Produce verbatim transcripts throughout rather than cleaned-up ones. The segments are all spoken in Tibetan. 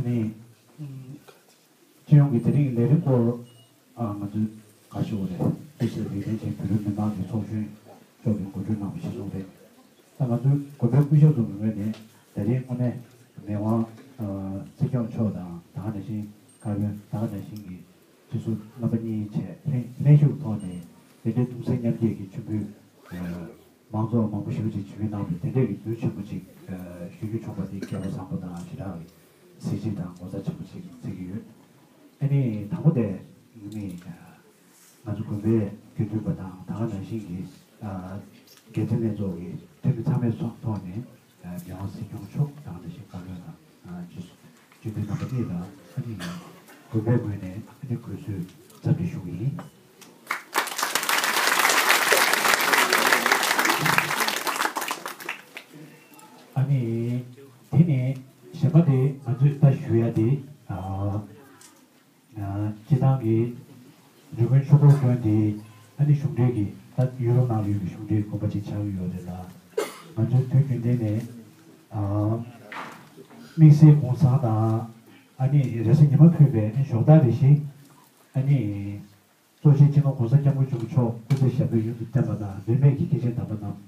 ནི། སྤྱི་ཡོངས་ཀྱི་དེ་རིང་ལས་རིམ་སྐོར། ཨ། ང་ཚོའི་ག་ཞུ་བ་རེད། དེ་ཚོ་ལས་དོན་ཆེན་བོད་རིགས་མི་མང་གི་ཚོགས་གཞོན་མཆོག་གིས་གོ་སྒྲིག་གནང་བ་གཞིར་བཟུང་རེད། ད་ང་ཚོའི་དགོན་པའི་སྐུ་ཞབས་ཚོ་གི་ངོས་ནས་ད་རིང་དངོས་གནས་མི་དབང་སྲིད་སྐྱོང་མཆོག་དང་། ད་ག་ནང་བཞིན་བཀའ་བློན། ད་ག་ནང་བཞིན་གྱི་སྤྱི་ཟུར་རྣམ་པ་གཉིས་བཅས་ལྷན་ལྷན་ཞུགས་ཐོག་ནས་དེ་འདྲའི་གདུང་སེམས་མཉམ་སྐྱེད་ཀྱི་མཆོད་འབུལ། མང་ཚོགས་མང་པོ་ཞེ་པོ་ཅིག་བྱེད་མུས་གནང་བས། དེ་འདྲའི་གི་དུས་ཆེན་པོ་ཅིག་ཞུ་རྒྱུ་བྱུང་བ་དེ་སྐལ་བ་བཟང་པོ་དང་ཞེ་དྲག་གི་གཟི་བརྗིད་དང་ངོ་མཚར་ཆེན་པོ་ཅིག་བརྩི་གི་ཡོད། ཨ་ནི་དང་པོ་དེ་ནི་ང་ཚོ་དགོན་པའི་དགེ་འདུན་པ་དང་། ད་ག་ནང་བཞིན་གྱི་དགེ་ལྡན་ལྷན་ཚོགས་ཀྱི་འཐུས་མི་ཚང་མའི་ཚོགས་ཐོག་ནས། མི་དབང་སྲིད་སྐྱོང་མཆོག་དང་། ད་ག་ནང་བཞིན་བཀའ་བློན་དང་སྤྱི་སྤྱི་འཐུས་རྣམ་པ་གཉིས་ལ་ཨ་ནི་དགོན་པའི་ངོས་ནས་ཨ་ནི་གུས་བསུའི་འཚམས་འདྲི་ཞུ་གི་ཡིན། ཨ་ནི་དེ་ནས་གཞན་པ་དེ་ང་ཚོས་ད་ཞུ་ཡ་དེ། ཨ། ཨ། སྤྱི་བཏང་གི་རི་ཀོན་ཆོས་འཁོར་དགོན་དེ་ཨ་ནི་གཞུང་འབྲེལ་གྱི། ད་ཡུ་རོབ་ནང་ལ་ཡོད་པའི་གཞུང་འབྲེལ་དགོན་པ་ཅིག་ཆགས་ཀྱི་ཡོད་རེད་ལ། ང་ཚོའི་དུས་རྒྱུན་ལྡན་ནས། ཨ། དམིགས་བསལ་གུང་སེང་དང་། ཨ་ནི་རེས་གཟའ་ཉི་མ་ཕུད་པའི་ཨ་ནི་ཞོགས་ཟླ་རེ་བཞིན། ཨ་ནི་གཙོ་ཆེན་སྤྱི་ནོར་༸གོང་ས་༸སྐྱབས་མགོན་ཆེན་པོ་མཆོག་སྐུ་ཚེ་ཞབས་པད་ཡུན་དུ་བརྟན་པ་དང་། རིས་མེད་ཀྱི་སྐྱེས་ཆེན་དམ་པ་རྣམས་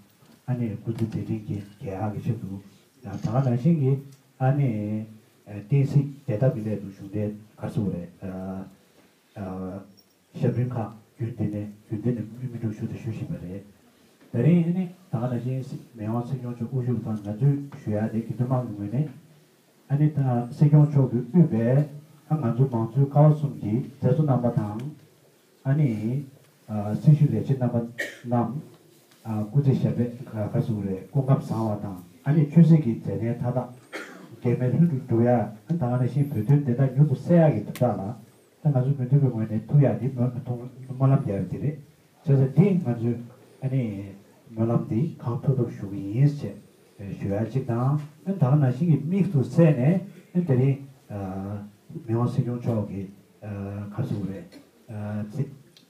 ཨ་ནི་སྐུ་ཚེ་མཛད་འཕྲིན་རྒྱས་ཡག་གི་ཆེད་དུ། ཡང་ད་ག་ནང་བཞིན་གྱི་ཨ་ནི་བསྟན་སྲིད་བདེ་ཐབས་ཀྱི་སླད་དུ་གཞུང་འབྲེལ་ག་རེ་ཟེར་དགོས་རེད། ཨ། ཨ། ཞབས་རིམ་ཁག་རྒྱུན་ལྡན་ནས་རྒྱུན་ལྡན་ནས་དངོས་མི་འགྲུབ་ཞུ་དང་ཞུ་བཞིན་པ་རེད། ད་རིང་ཨ་ནི་ད་ག་ནང་བཞིན་མི་དབང་སྲིད་སྐྱོང་མཆོག་དབུ་བཞུགས་དང་། ང་ཚོས་ཞུ་ཡ་དེ་དགེ་འདུན་དམངས་ཀྱི་ངོས་ནས། ཨ་ནི་ད་སྲིད་སྐྱོང་མཆོག་གིས་དབུས་པའི་ཨ་ང་ཚོ་མང་གཙོའི་ཀ་བ་གསུམ་གྱི་མཛད་གཙོ་རྣམ་པ་དང་། ཨ་ནི་ཨ་སྲི་ཞུ་ལས་བྱེད་རྣམ་པ་རྣམས། ཨ་སྐུ་ཚེ་ཞབས་པད་ག་རེ་ཟེར་དགོས་རེད། སྐུ་ཁམས་བཟང་བ་དང་། ཨ་ནི་ཆོས་སྲིད་ཀྱི་མཛད་གནས་མཐའ་དག་འགན་མེད་ལྷུན་གྲུབ་སྒྲུབ་ཡ། ཨ་ད་ག་ནང་བཞིན་བོད་དོན་བདེན་མཐའ་མྱུར་དུ་གསལ་ཡག་གི་དོན་དག་ལ། ད་ང་ཚོ་དགེ་འདུན་པའི་ངོས་ནས་ཐུགས་ཡག་འདི་སྨོན་སྨོན་ལམ་རྒྱག་ཡ་དེ་རེད། བྱས་ཙང་འདི་ང་ཚོས་ཨ་ནི་སྨོན་ལམ་འདི་གང་ཐུབ་ཐུབ་ཞུ་གི་ཡིན་ཞེས་ཞུ་ཡ་གཅིག་དང་། ཨ་ནི་ད་ག་ནང་བཞིན་གྱི་དམིགས་སུ་བསལ་ནས། ཨ་ནི་དེ་རིང་ཨ་མི་དབང་སྲིད་སྐྱོང་མཆོག་གི་ཨ་ག་རེ་ཟེར་དགོས་རེད། ཨ་ཚེ་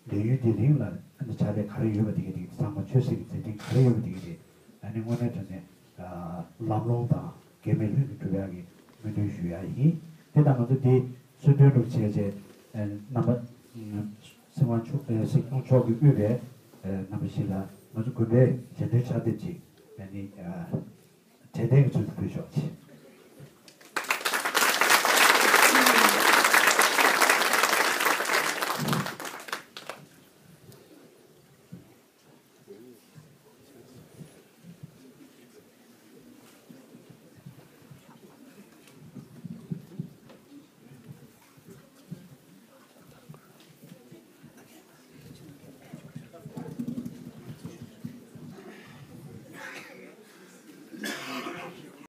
ལས་ཡུན་དེ་རིང་ལ་ཨ་ནི་ཕྱག་ལས་ག་རེ་ཡོད་པ་དེ་ག་དེ་ག་ཚང་མ། ཆོས་སྲིད་ཀྱི་མཛད་འཕྲིན་ག་རེ་ཡོད་པ་དེ་ག་དེ་ཨ་ནི་དངོས་གནས་དྲང་གནས་ལམ་ལྷོང་དང་འགན་མེད་ལྷུན་གྱིས་གྲུབ་ཡག་གི་སྨོན་འདུན་ཞུ་ཡག་ཡིན། དེ་དང་ང་ཚོ་འདི་གསོལ་སྟོན་སྒྲུབ་བྱས་རྗེས། ཨ་རྣམ་པ་སྲིད་དབང་མཆོག་ཨ་སྲིད་སྐྱོང་མཆོག་གིས་དབུས་པའི་ཨ་རྣམ་པ་བཞི་ལ་ང་ཚོ་དགོན་པའི་རྗེས་དྲན་ཕྱག་དེབ་ཅིག་ཨ་ནི་ཨ་དྲན་རྟེན་གྱི་ཚུལ་དུ་ཕུལ་ཆོག་ཅིག